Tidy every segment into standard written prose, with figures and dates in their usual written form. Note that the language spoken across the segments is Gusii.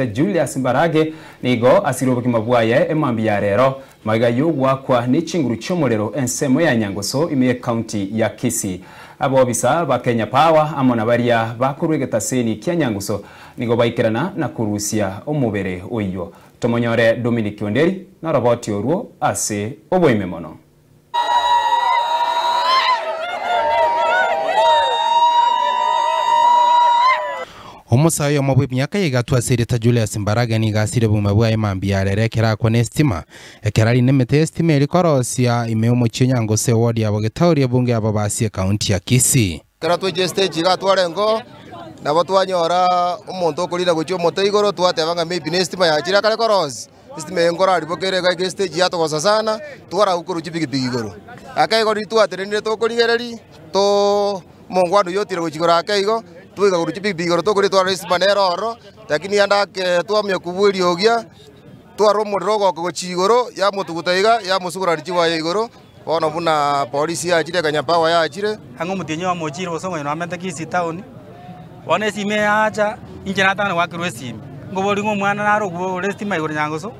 Julius Mbarage nigo asire obogima bwaye emambia ya rero magega y'ogoakwa ne chinguru chi'omorero ensemo ya Nyangoso ime y'ecounty ya Kisii. Abobisa ba Kenya Power amo na baria bakorwa egetaseni kia Nyanguso nigo baikerana na korusia omobere oyio. Tomonyore Dominic Onderi noroboti orwo ase oboime mono. Omosae oyomo bw'emiaka ya igatwa ase erieta Julius Mbarage nigo asire obogima bwaye mambia ya rero ekero akwa n'esitima, ekero arinde emete y'esitima eria korosia ime y'omochie o Nyangoso eward ya Bogetauri ebunge ya Bobasi ekaunti ya Kisii. Ekero twaichire estage iga twarenge oo, nabo twanyora omonto okorina gochia omote igoro twateba ng'a maybe ne estima yachire akare korosia. Estima eye nkorariboka ere iga iga estage yatogosa sana, twaragwa korwa chipikipiki igoro. Ake igo riria twatenenire tokorigereria, too omongwana oyio otire gochia igoro ake igo, twaika korwa chipikipiki igoro tokoria twarora estima nere ororo, lakini ande ake twamanya kobua eriogia, twarora omorero ogoka gochia igoro, yamotuguta iga, yamosugurania chiwaya igoro, bono buna polisi yachire Kenya Power yachire. Ang'e omotienyi oyomo ochire gose omonye nomente Kisii town, bono esimi eyacha, inche natang'ana goakerwa esimi, nkoboria ng'a omwana nare okwo ore estima igoro nyangoso,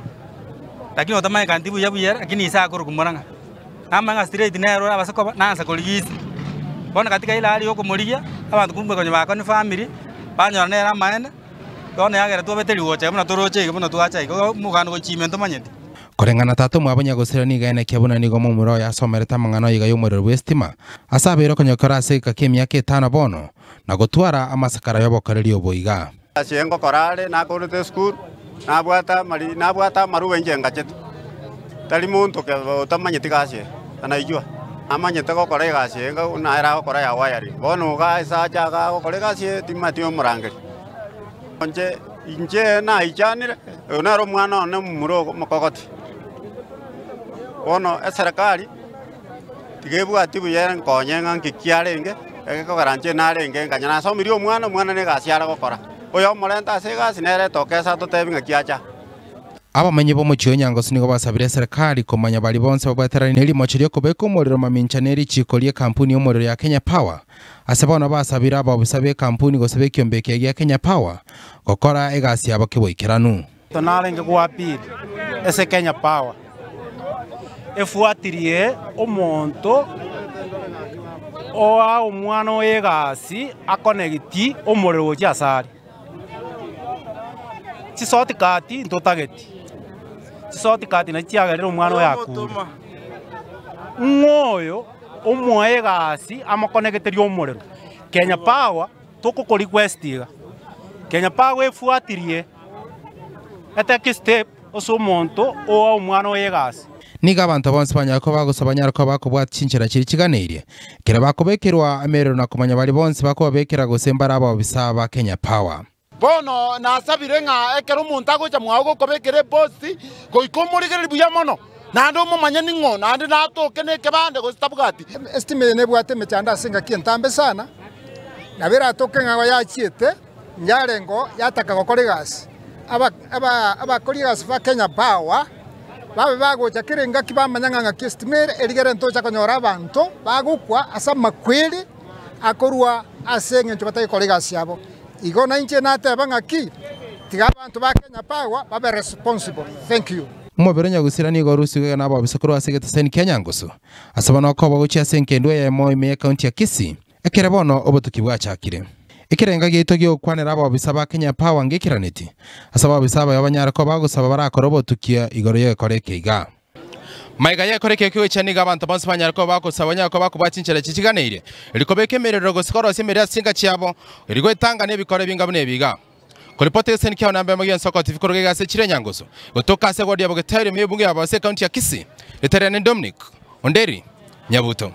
lakini otamanyekani buya buya lakini ise akorokwa Murang'a. Namanya ng'a straight nere ore abase koba, naansa korigia ise. Bono katika ile hali ya okomorigia, abanto kumbe konya bakoni family, banyora nere amaene, bono yagera twabete rigocha buna toroche iga buna twacha iga, igo omogano gochia ime ntomanyeti. Koreng'ana tata omwabo nyagosira nigo aenekia buna nigo momura oye asomerete amang'ana oiga y'omorero bw'esitima, ase abeire okonyokora ase egeka ki'emiaka etano bono, na gotwara amasakara y'obokoreri obo iga. Ase ngokora are nakorete esukuru, nabwate amari nabwate amarube inche ngachete, tari monto ke otamanyeti gasi eye, anaijua, namanyete gokora egasi eye nga buna ere agokora ya wiring. Bono iga ase acha iga agokora egasi eye timanyeti omorangeria. Inche inche naichanire, oyo nere omwana one omomura omokogoti. Bono eserekari, tiga ebwati buya ere nkonye ng'a nki kiarenge, egekogera inche narenge nkanya nasomirie omwana, omwana na egasi are gokora. Oyo omorente ase egasi nere etoke ase atotebi ng'aki acha. Abamenyi b'omochie o Nyangosi nigo basabire eserekari komanya baria bonsi babweteranie ne rimocho ri'okobeka omorero mamincha ne richiiko ri'ekampuni y'omorero ya Kenya Power. Ase bono basabire abaofisa b'ekampuni gose b'ekiombe ekiya gia Kenya Power gokora egasi yabo keboikeranu. Narenge goappeal ase Kenya Power efuatirie omonto oa omwana oye egasi akonegiti omorero gochia asare. Chisotikati ntotageti, chisotikati nachi chiagerire omwana oye akure. Ng'o oyo omoe egasi amokonegeterie omorero? Kenya Power tokoko request iga, Kenya Power efuatirie etake step ase omonto oa omwana oye egasi. Nigo abanto bonsi banyare koba bagosaba banyare koba bakobwata chinchera chiria chiganeirie, ekero bakobekerwa emerero na komanya baria bonsi bakobabekera gose mbare abaobisa ba Kenya Power. Bono nasabire ng'a ekero omonto agocha mwao gokobekera eposti, goika omorigererie buya mono, naende omomanye ning'o, naende natoke nekebande gose tabwati. Estima eye nebwate emechando ase engaki entambe sana, nabo eratoke ng'a yachiete yarengo yataka gokora egasi. Abakori egasi ba Kenya Power babe bagocha kera engaki bamanya ng'a ng'aki estima ere, erigere ntocha konyora abanto bagokwa ase amakweri akorwa ase eng'encho batari gokora egasi yabo. Igo nainche nateba ng'aki, tiga abanto ba Kenya Power babe responsible. Thank you. Omobere o nyagusira nigo orusigwe iga nababisa korwa ase egeteseni kia Nyangusu, ase bono okoba gochia ase engendu eyemo ime y'ekaunti ya Kisii, ekere bono obotuki bwachakire. Ekerenga giaito gi'ogokwanera ababisa ba Kenya Power ngekeraneti, ase ababisa abaye banyare koba bagosaba barakore obotuki igoro y'egekora eke iga. Magega y'ekora ekio ekegocha nigo abanto bonsi banyare koba bagosaba banyare koba bakobua chinchera echi chiganeirie, erio kobeka emerero gose korosia emerero ase chinka chiabo, erio goetanga nebikoro ebinga buna ebi iga. Koripota egeseni kiao namba emo gi'ensoko TV koruga iga ase echiro enyangusu, gotoka ase eward ya Bogeterio ime y'ebunge ya Bosa ekaunti ya Kisii, Ritarerane Dominic Onderi, Nyabuto.